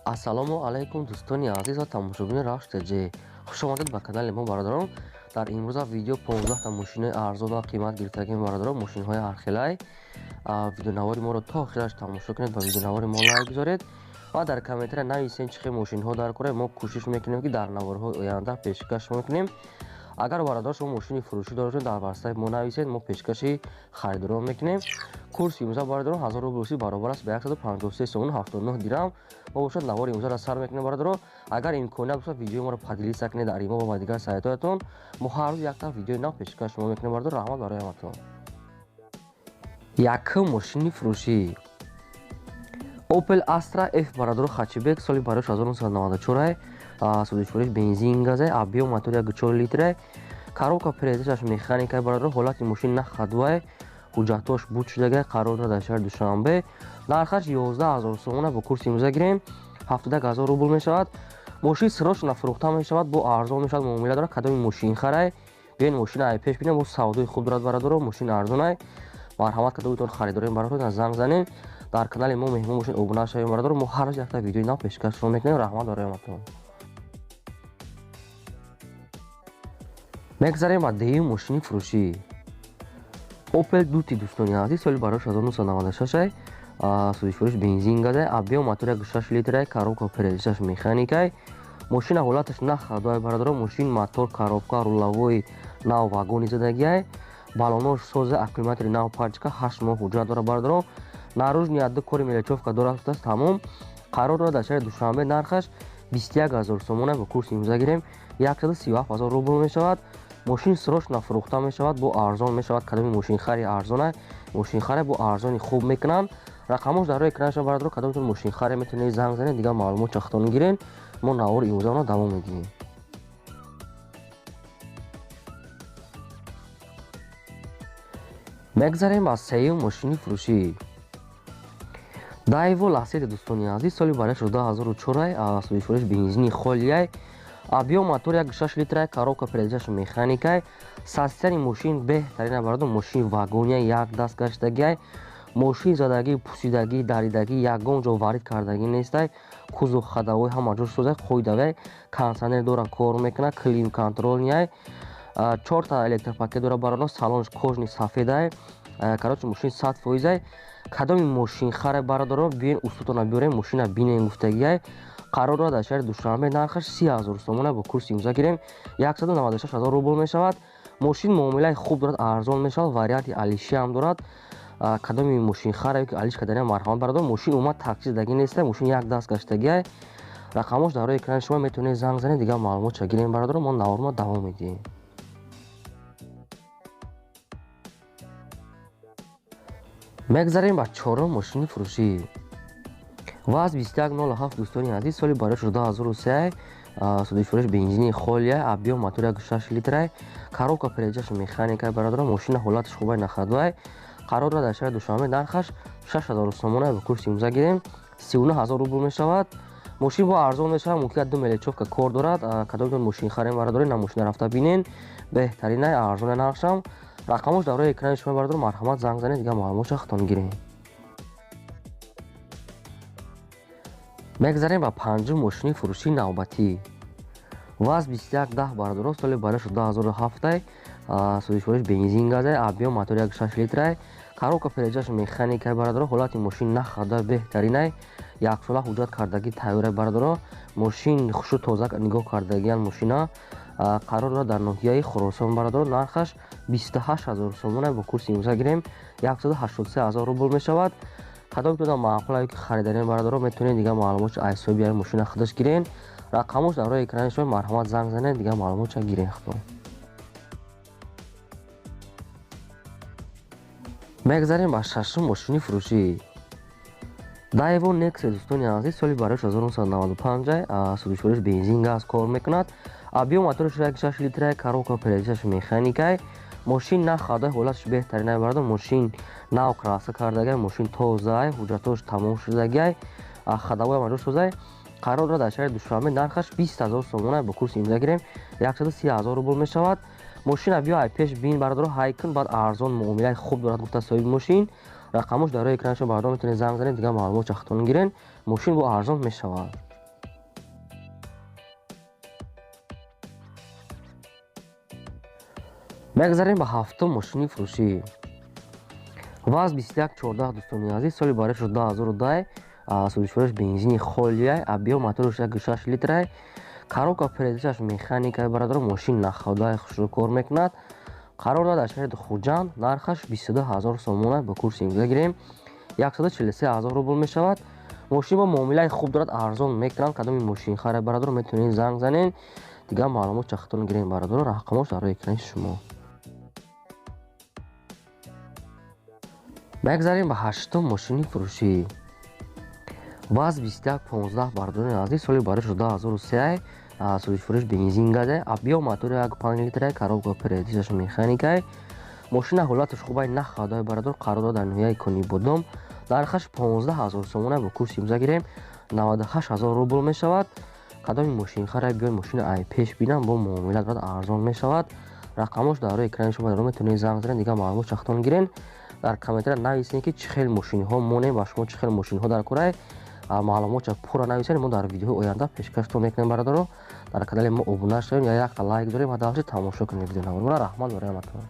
Ассалому алайкум дӯстони азиз ва тамошобинони Рахш ТЖ. Хуш омадед ба канали мо, бародарон. Дар имрӯза видео 15 та мошинои арзон ва қимат гирифтагим, бародарон, мошинҳои ҳархелай. Видеонавори моро то охираш тамошо кунед, ба видеонавори мо лайк гузоред ва дар комментария нависен чӣ хел мошинҳо дар кора. Мо кӯшиш мекунем, ки дар наворҳои оянда пешкаш мекунем. Агар, бародар, шумо мошини фурӯшӣ доред, дар варсаи мо нависед, мо пешкаши харидорон мекунем. Курси имрӯза, бародарон, 1000 рубл русӣ баробар аст ба 153 сомон 79 дирам. Мо бошад навори имрӯзаро сар мекунем, бародарон. Агар имконият бошад, видеои моро поделиться кунед дар имо ва дигар сайтҳоятон. Мо ҳар рӯз якта видеои нав пешкаш шумо мекунем, бародар. Раҳмат барои ҳаматон. Якум мошини фурӯшӣ Opel Astra F, бародаро, хэтчбек, соли барош 1994, сӯзишвориш бензин газай, объем мотор 1,4 литре, коробка передачаш механика, бародаро. Ҳолати мошин на ходовой, ҳуҷҷатҳош буд шудагай, қарор дорад дар шаҳри Душанбе. Нархаш 11 000 сомона, бо курси имрӯза гирем, 71 000 рубл мешавад. Мошин срочно фурӯхта мешавад, бо арзон мешавад, муомила дорад. Кадоми мошин харай, биёен мошина ай пеш бинем, бо савдои хуб дорад, бародаро, мошин арзонай. Марҳамат, кадомитон харидорем, бародаро, занг занем. Дар канали мо меҳмон бошед, обуна шавем, бародаро. Мо ҳар рӯз якта видеои нав пешкашро мекунем. Раҳмат барои ҳаматон. Мегзарем ба дуюм мошини фурӯшӣ Opel Duty, дӯстони азиз, соли барош 1996, сӯзишвориш бензин газай, объем мотор 1,6 литрай, коробка передачаш механикай. Мошина ҳолаташ на ходовой, бародаро. Мошин мотор, коробка, рулевой нав, вагони задагиай, балонош соза, аккумулятори нав, пачка, 8 моҳ ҳуҷҷат дорад, бародаро. Наружный ядду кори мелочёвка дорад, тамом. Қарор дорад дар шаҳри Душанбе. Нархаш 21 000 сомона, бо курси имрӯза гирем, 137 000 рубл мешавад. Мошин срочно фурӯхта мешавад, бо арзон мешавад. Кадоми мошинхари арзона, мошинхаре бо арзони хуб мекунанд. Рақамош дар рӯи экран, бародаро. Кадомтон мошинхаре, метавонед занг занед, дигар маълумот чахтон гирен. Мо навори имрӯзаро давом медиҳем. Мегзарем аз сеюм мошини фурӯшӣ Дайво Ласети, дӯстони азиз, соли барош 2004, сӯзишвориш бензини холияй, объем мотор 1,6 литрай, коробка передачаш механикай. Состояние мошин беҳтарина, бародар. Мошин вагония, як даст гаштагиай. Мошин задагӣ, пусидагӣ, даридагӣ, ягон ҷо варид кардагӣ нестай. Кузов, ходовой ҳама ҷо созай, қоидавай, кондитсионер дора, кор мекунад, климат контроль ниай, чорта электропакет дора, бародар. Салонш кожаный сафедай. Короче, мошин 100%ай. Кадоми мошинхаре, бародаро, биёен, устутона биёрем, мошина бинем гуфтагиай. Қарор дорад дар шаҳри Душанбе. Нархаш 30 000 сомона, бо курси имрӯза гирем, 196 000 рубл мешавад. Мошин муомилаи хуб дорад, арзон мешавад, варианти алишиам дорад. Кадоми мошинхаре ки алиш кардани, марҳамат, бародар. Мошин умуман такси задагӣ неста, мошин як даст гаштагиай. Рақамош дар рӯи экрани шумо, метавонед занг занед, дигар маълумотша гирем, бародаро. Мо навормо давом медиҳем. Мегзарем ба чорум мошини фурӯшӣ ВАЗ 2107, дӯстони азиз, соли барош 2003, сӯзишвориш бензини холия, объем мотор 1,6 литрай, коробка передачаш механикай, бародаро. Мошина ҳолаташ хубай, на ходовой, қарор дорад дар шаҳри Душанбе. Нархаш 6000 сомона, ба курси имрӯза гирем, 39 000 рубл мешавад. Мошин бо арзон мешавад, мумкин ду мелочёвка кор дорад. Кадомтон мошин харем, бародаро, на мошина рафта бинен, беҳтаринай, арзона нархшам. Рақамош дар рӯи экрани шумо, бародаро, марҳамат, занг занед, дигар маълумотша худтон гирем. Мегзарем ба панҷум мошини фурӯшии навбатӣ ВАЗ 2110, бародаро, соли барош 2007, сӯзишвориш бензин газай, объем мотор 1,6 литрай, коробка передачаш механикай, бародаро. Ҳолати мошин на ходовой, беҳтаринай, яксола ҳуҷҷат кардагӣ тайёрай, бародаро. Мошин хушу тоза нигоҳ кардагиян. Мошина қарор дорад дар ноҳияи Хуросон, бародаро. Нархаш 28 000 сомона, бо курси имрӯза гирем, 183 000 рубл мешавад. Кадом туда маъқул ки хариданен, бародаро, метавонед дигар маълумотша аз ҳисоби ҳамин мошина худаш гирен. Рақамош дар рӯи экрани шумо, марҳамат, занг занед, дигар маълумотша гирен худтон. Мегзарем ба шашум мошини фурӯшӣ Дайво Нексе, дӯстони азиз, соли барош 1995, сӯзишвориш бензин газ кор мекунад, объем мотораш 1,6 литрай, коробка передачаш механикай. Мошин на ходовой, ҳолаташ беҳтаринай, бародар. Мошин нав краска кардагай, мошин тозаай, ҳуҷҷатҳош тамом шудагиай, ходовой маҷо созай. Қарор дорад дар шаҳри Душанбе. Нархаш 20 000 сомона, бо курси имрӯза гирем, 130 000 рубл мешавад. Мошина биё ай пеш бин, бародаро, ҳайкун, баъд арзон, муомилаи хуб дорад, гуфта соҳиби мошин. Рақамош дар рӯи экрани шумо, бародаро, метавонед занг занед, дигар маълумот чахтон гирен. Мошин бо арзон мешавад. Мегзарем ба ҳафтум мошини фурӯшӣ. ВАЗ 2114, дӯстони азиз, соли барои 2010, сӯзишвориш бензини холиай, объём мотораш 1,6 литрай, коробка передачаш механикай, бародаро. Мошин находай, хушрӯ кор мекунад. Қарор дорад дар шаҳри Хуҷанд. Нархаш 22 ҳазор сомона. Ба курси имрӯза гирем, 143 ҳазор рубл мешавад. Мошин бо муомилаи хуб дорад, арзон мекунанд. Кадоми мошинхаре, бародаро, метавонед занг занед, дигар маълумот чахтон гирем, бародаро. Рақамош дар рӯи экрани шумо. Мегзарем ба ҳаштум мошини фурӯшӣ. ВАЗ 2115, бародарони азиз, соли барои 2003, сӯзишвориш бензин газай, объём мотори 1,5 литрай, коробка передачаш механикай. Мошина ҳолаташ хубай, нахадай, бародар. Қарор дорад дар ноҳияи Конибодом. Нархаш 15 ҳазор сомона. Бо курси имза гирем, 98 ҳазор рубл мешавад. Кадоми мошинхара биёй, мошина ай пеш бинам, бо муомила дорад, арзон мешавад. Рақамош дар рӯи экрани шумо, метавонед занг занед, дигар маълумот чахтон гирен. Дар комментария нависед, ки чӣ хел мошинҳо монем ва шумо чӣ хел мошинҳо дар курай. Маълумотша пурра нависед, мо дар видеоҳои оянда пешкаштон мекунем. Бародаро, дар канали мо обуна шавед, якта лайк дорем ва дальше тамошо кунед видеонаворро. Раҳмат барои ҳаматон.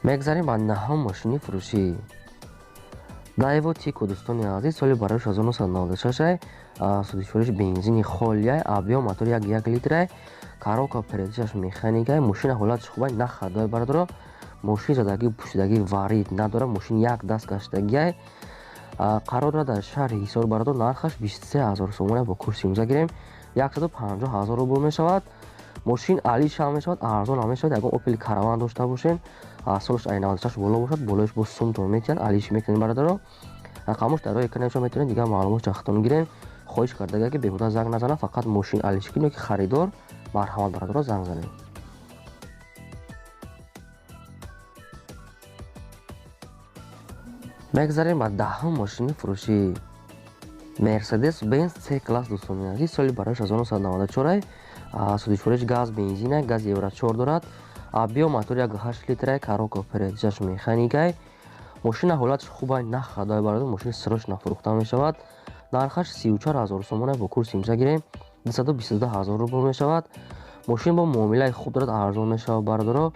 Мегзарем ба наҳум мошини фурӯшӣ. Даево Тико, дӯстони азиз, соли барои 1996, сӯзишвориш бензини холиай, объём мотор 1,1 литрай, коробка передачаш механикай. Мошина ҳолаташ хубай, нахадай, бародаро. Мошин задагӣ, пӯшидагӣ варид надорад, мошин як даст гаштагиай. Қарор дорад дар шаҳри Ҳисор, бародар. Нархаш 23 ҳазор сомона. Бо курси имза гирем, 150 ҳазор рубл мешавад. Мошин алишам мешавад, арзон ҳам мешавад. Ягон Опел Караван дошта бошен, солаш ай 96 боло бошад, болояш бо сумтон метиҳанд, алиш мекунем, бародаро. Рақамош дар рӯи экрани шумо, метавонед дигар маълумот чахтон гирем. Хоҳиш кардага, ки беҳуда занг назанад, фақат мошин алиш кунед ё ки харидор. Марҳамат, бародаро, занг занед. Мегзарем ба даҳум мошини фурӯшӣ. Мерседес Бенз С класс, дӯстони азиз, соли барои 1994, сӯзишвориш газ бензина, газ евро 4 дорад, объём мотор 1,8 литрай, коробка передачаш механикай. Мошина ҳолаташ хубай, нахадай, бародар. Мошини срочно фурӯхта мешавад. Нархаш 34 ҳазор сомона. Бо курси имза гирем, 222 ҳазор рубл мешавад. Мошин бо муомилаи хуб дорад, арзон мешавад, бародаро.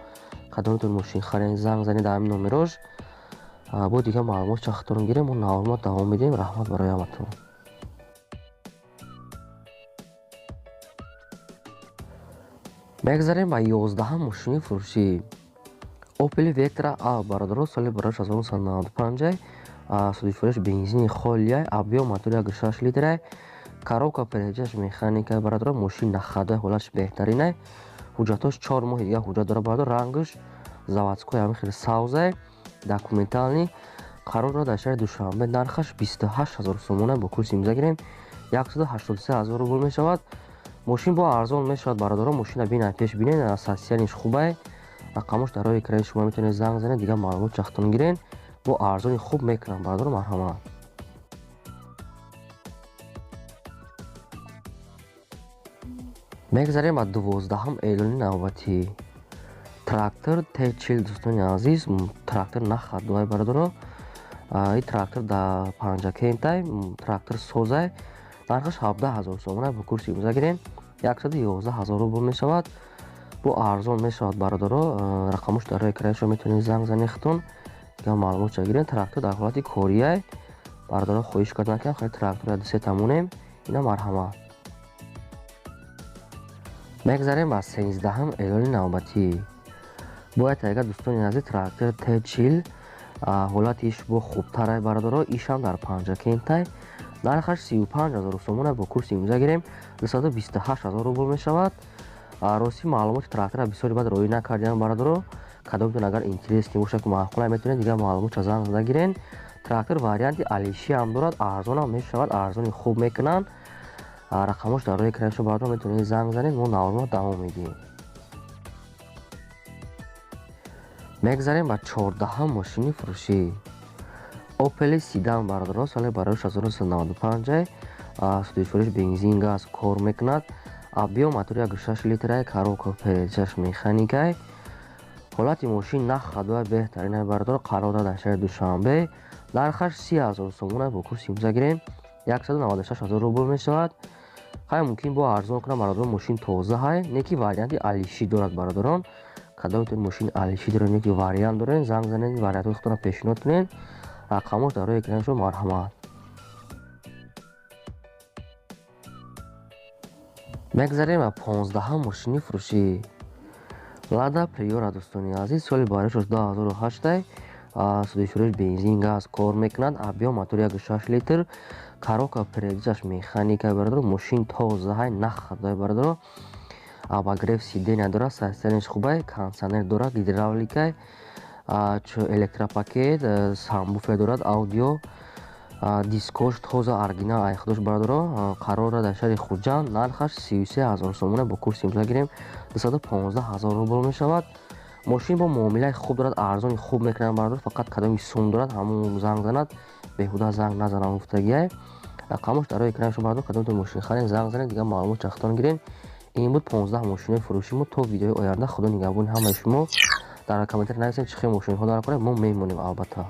Кадомитон мошин харен, занг занед дар ҳамин номерош, бо дигар маълумот чахторон гирем. Мо маълумот давом медиҳем. Раҳмат барои ҳаматон. Мегзарем ба 11-ҳам мошини фурӯшӣ. Опел Вектра А, бародаро, соли барои 1995, сӯзишвориш бензини холиай, объём мотор 1,6 литрай, коробка передачаш механикай, бародаро. Мошин нахадай, ҳолаташ беҳтаринай. Ҳуҷҷатош 4 моҳи дигар ҳуҷҷат дорад, бародар. Рангаш заводской, ҳамин хеле савзай, документальный. Қарор дорад дар шаҳри Душанбе. Нархаш 28 ҳазор сомона. Бо курси имза гирем, 183 ҳазор рубл мешавад. Мошин бо арзон мешавад, бародаро. Мошина бинай, пеш бинед, состояниш хубай. Рақамош дар рӯи экрани шумо, метавонед занг занед, дигар маълумот чахтон гирен. Бо арзони хуб мекунам, бародаро. Марҳамат. Мегзарем ба 12-ҳам эълони навбатӣ. Трактор Т40, дӯстони азиз, трактор нахадуай, бародаро. Ин трактор дар Панҷакентай, трактор созай. Нархаш 17 ҳазор сомона. Бо курси имза гирем, 111 ҳазор рубл мешавад. Бо арзон мешавад, бародаро. Рақамош дар рӯи экрани шумо, метавонед занг занед худтон, дигар маълумотша гирем. Трактор дар ҳолати кориай, бародаро. Хоҳиш карданд, ки хеле трактор ду сета монем. Ина, марҳамат. Мегзарем ба 13-ҳам эълони навбатӣ. Бояд тайга, дӯстони азиз, трактор Т40, ҳолати иш бо хубтарай, бародаро. Ишам дар Панҷакентай. Нархаш 35 ҳазор сомона. Бо курси имза гирем, 228 ҳазор рубл мешавад. Рости, маълумоти трактора бисёри баъд роӣ накардиам, бародаро. Кадомтон агар интересный бошад, ки маъқулай, метавонед дигар маълумотша занг зада гирен. Трактор варианти алишиам дорад, арзонам мешавад, арзони хуб мекунанд. Рақамош дар рӯи экрани шумо, бародаро, метавонед занг занед. Мо маълумот давом медиҳем. Мегзарем ба 14-ҳам мошини фурӯшӣ. Опели Седан, бародаро, соли барои 1995, сӯзишвориш бензин газ кор мекунад, объём мотор 1,6 литрай, коробка передачаш механикай. Ҳолати мошин нахадуай, беҳтаринай, бародаро. Қарор дорад дар шаҳри Душанбе. Нархаш 30 ҳазор сомона. Бо курси имза гирем, 196 ҳазор рубл мешавад. Хай, мумкин бо арзон кунам, бародарон, мошин тоза ҳай, не ки варианти алишӣ дорад. Бародарон, кадомтон мошини алишӣ доред, не ки вариант доред, занг занед, вариантҳои худтонро пешниҳод кунед. Рақамош дар рӯи экрани шумо, марҳамат. Мегзарем ба 15-ҳам мошини фурӯшӣ. Лада Приора, дӯстони азиз, соли баришош 2008, судишуриш бензин, газ кор мекунад, объём мотор 1,6 литр, коробка передачаш механика. Бародаро, мошин тозаҳай, нахадай, бародаро. Обогрев сиденья дорад, состоянияш хубай, кондиционер дорад, гидравликай, электропакет, сабвуфер дорад, аудио дискош тоза, оригинал айхдош. Бародаро, қарор дорад дар шаҳри Хуҷанд, нархаш 33 000 сомона, бо курси имрӯза гирем, 215 000 рубл мешавад. Мошин бо муомилаи хуб дорад, арзони хуб мекунад, бародар. Фақат кадоми сум дорад, ҳамун занг занад, беҳуда занг назанам гуфтагиай. Рақамош дар рӯи экрани шумо, бародар. Кадомтон мошин харед, занг занед, дигар маълумот чахтон гирен. Ин буд 15 мошинои фурӯши мо. То видеои оянда, худо нигаҳбони ҳамаи шумо. Дар комментарий нависед, чӣ хел мошинҳо дар кунед, мо мемонем албатта.